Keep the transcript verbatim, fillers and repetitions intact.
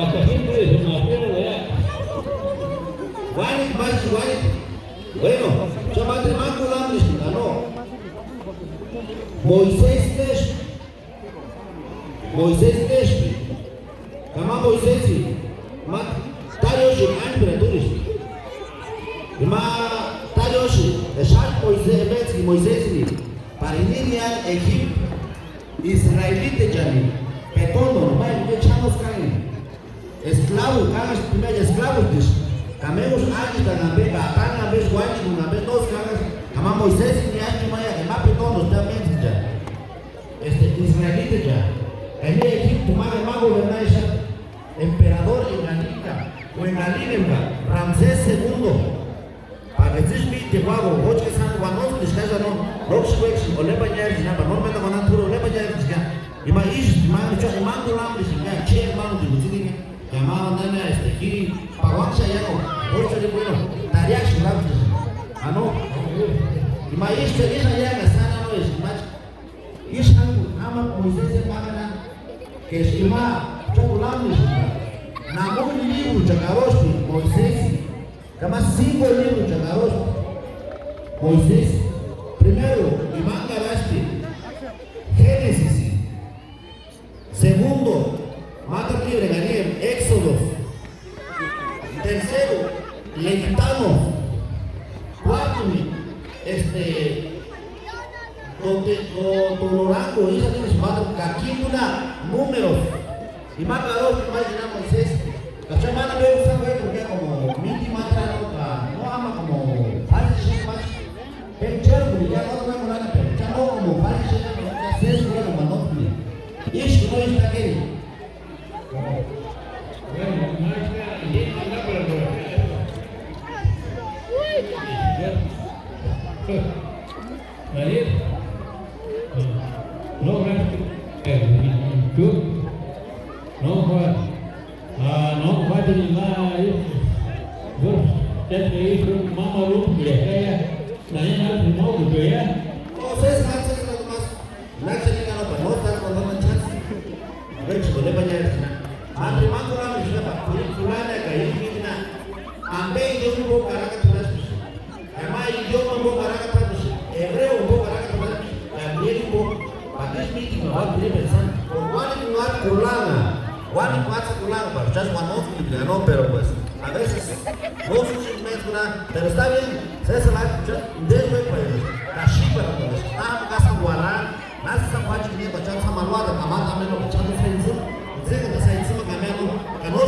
Hasta siempre se me acuerda, ¿verdad? Uáni, máchi, uáni. Bueno, cha ma tanimu kurhamuchesïnga, ¿no? Moisesi nésï. Moisesi nésï. Ka ma Moisesi, ma tárioxeni ánchpiri aturisti. Ima tárioxeni exapti Moisesi, Moisesini, para jiniani Ejipu, israelitechani, petondu, ma enga chánksï káni. Esklabu kánhaspti, jimajku esklabusti. Ka ménguksï ánchitani ambe, ka atani ambe, uánikuni ambe nóksï kánhaspti, ka ma Moisesini niáspti jimajku, ka ma petondu stia méntsïchani. Este, israelitechani, ka ji Ejiputu ma, ma gobernarixapti emperadori engani ka, o engani enga, Ramsés segundo. Para que tsísï míte uágua, jóchka sáni uanontskunisï ka, no, nóksï uéksïni, o lepani niársïni, pa, no méntaku uanani t'úri, o lepani niársïni ka. Ima ísï, ima, ichua, ima kurhamuchesïnga ka, chéri hermanotini kutsïni ka, ka ma uandani, este, ji, pa uáksï aiaku, jóchka bueno, tariaksï jurhamuchesïnga. Ah, no, ima ísï, ísï aiaku ka sáni, no, este, ima Ísï jángu jáma Moisesi pámani, ka eska ima cha kurhamuchesïnga, namoni líbruchani arhospti Moisesi, ka ma sínko líbruchani arhospti Moisesi. Primero, imangu arhasti Génesis, segundo, mátaru líbru enga arhini Éxodo, tercero, Levítico, cuarto, este, donde, do, do, Durango, isï anini sïmpa, ka quinto na, Números. Ima karhojtu ma jina Moisesi, ka cha ma na veo sáni uék'urhia como miti ma tráno ka no ama como fariseo ma. Pero chénjkuni ya no, no, no, no, pero cha no como fariseo, ya sesi uék'urhia ma no. Ísï no ísï takeri. Bueno, no está bien, no, pero, pero, Daniel. No, gracias. Tú. No, Juan. Ah, no, Juan, ni nada, eh. Vos, ya te hizo un mamalón, ya, ya, ya. Nadie más, no, pues, ya. Entonces, antes de nada más, Nák'u xáni ka no, pa no estar contando chances. Abechi, no le vaya a decir nada. Mantri, mantri, mantri, pa fulana ka iri mítini. Ambe idioma jimpo karakata jurhaspti? Ka ma idioma jimpo karakata jurhaspti? Hebreo jimpo karakata jurhaspti? Ka griego jimpo? Pa ísï mítini ma uáp'iri pensando. Uáni kuatse kulana. Uáni kuatse kulana, pa chásï uanontskuntani, no, pero pues, a veces, no sé si me es una, pero está bien, Sésar, la, yo, de, de, pues, ka xípera, pues, ah, ka sáni uarhani. Násï sáni juáchka niápka chani sáni maluata ka máta ameno ka chani sáni itsï, tsïkata sáni itsï ma ka ameno, ka no